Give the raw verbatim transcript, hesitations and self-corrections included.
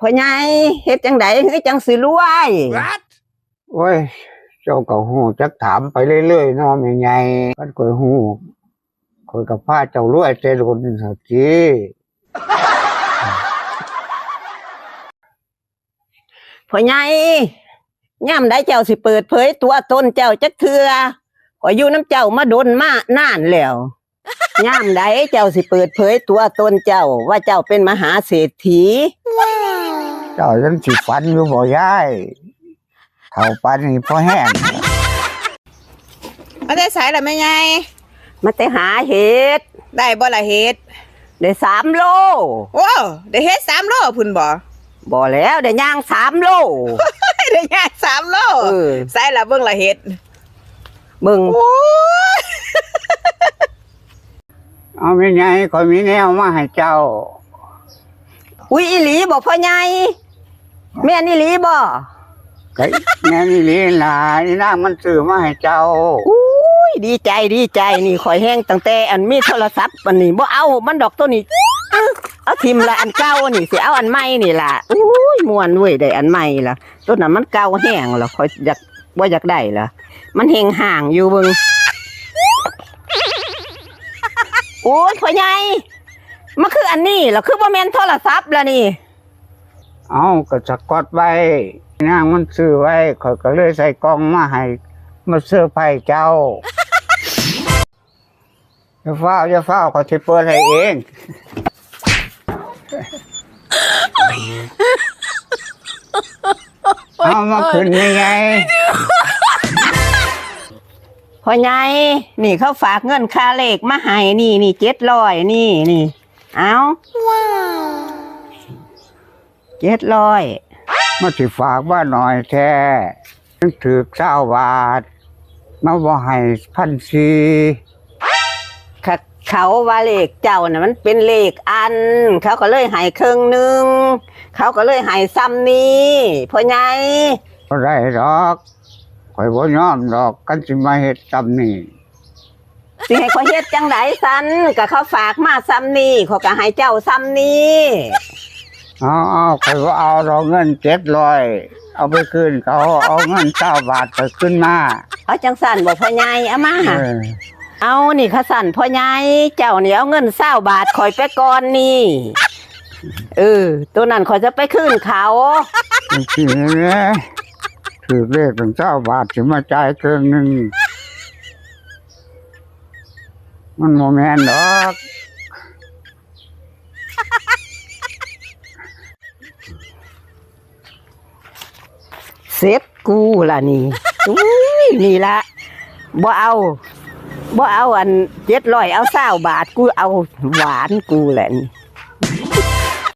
พ่อใหญ่ เฮ็ดจั่งใด๋คือจั่งสิรวย โอ้ย เจ้าก็ฮู้จักถามไปเรื่อยๆเนาะแม่ใหญ่ คันข้อยฮู้ ข้อยก็พาเจ้ารวยแต่โดนซะติ พ่อใหญ่ ยามใดเจ้าสิเปิดเผยตัวตนเจ้าจักเทื่อ ข้อยอยู่นำเจ้ามาดนมานานแล้ว ยามใดเจ้าสิเปิดเผยตัวตนเจ้าว่าเจ้าเป็นมหาเศรษฐี เจ้ายังสิฝันอยู่บ่ยาย เฒ่าปานนี้พอแฮง มาแต่ไสล่ะแม่ใหญ่ มาแต่หาเห็ด ได้บ่ล่ะเห็ด ได้สามโล โอ้ ได้เห็ดสามโลพุ้นบ่ บ่แล้ว ได้ย่างสามโล ได้ย่างสามโล เออ ไสล่ะเบิ่งล่ะเห็ด เบิ่ง โอ้ย เอาแม่ใหญ่ ข้อยมีแนวมาให้เจ้า อุ๊ย อีหลีบ่พ่อใหญ่ แม่นอีหลีบ่ ก็แม่นอีหลีล่ะ อีนางมันซื้อมาให้เจ้า อุ๊ย ดีใจ ดีใจ นี่ข้อยแฮงตั้งแต่อันมีโทรศัพท์อันนี้ บ่เอามันดอกตัวนี้ เอาถิ่มละอันเก่านี่ สิเอาอันใหม่นี่ล่ะ อุ๊ย ม่วนเว้ย ได้อันใหม่ละ ตัวนั้นมันเก่าแฮงละ ข้อยอยาก บ่อยากได้ละ มันแฮงห่างอยู่เบิ่ง โอ๊ย พ่อใหญ่ มันคืออันนี้ล่ะ คือบ่แม่นโทรศัพท์ล่ะนี่ เอ้า ก็สะกอตไว้ นางมันซื้อไว้ ข้อยก็เลยใส่กล่องมาให้ มาเซอร์ไพรส์เจ้า อย่าฟ้าว อย่าฟ้าว ข้อยสิเปิดให้เอง เอามาขึ้นแม่ใหญ่ พ่อใหญ่ นี่เขาฝากเงินค่าเลขมาให้ นี่ นี่ เจ็ดร้อย นี่ นี่ เอา เจ็ดร้อย มันสิฝากมาหน่อยแท้ มันถืกซาวบาท มาบ่ให้พันสี่ เขา เขาว่าเลขเจ้าน่ะมันเป็นเลขอัน เขาก็เลยให้ครึ่งหนึ่ง เขาก็เลยให้ส่ำนี้ พ่อใหญ่ บ่ได้ดอก ข้อยบ่ยอมดอก คันสิมาเฮ็ดส่ำนี้ สิให้ข้อยเฮ็ดจั่งใด๋ซั้น ก็เขาฝากมาส่ำนี้ ข้อยก็ให้เจ้าส่ำนี้ เอา เอา ข้อยบ่เอาดอกเงินเจ็ดร้อย เอาไปคืนเขา เอาเงินซาวบาทข้อยคืนมา เอาจั่งซั้นบ่พ่อใหญ่ เอามา เออ เอานี่ คันซั้นพ่อใหญ่ เจ้านี่เอาเงินซาวบาทข้อยไปก่อนนี่ เออ ตัวนั้นข้อยจะไปคืนเขา จั่งซี้แหละ ถืกเลขตั้งซาวบาท สิมาจ่ายครึ่งหนึ่ง มันบ่แม่นดอก เสร็จกูล่ะนี่ อุ้ย นี่ละ บ่เอา บ่เอาอันเจ็ดร้อย เอาซาวบาท กูเอาหวานกูแหละนี่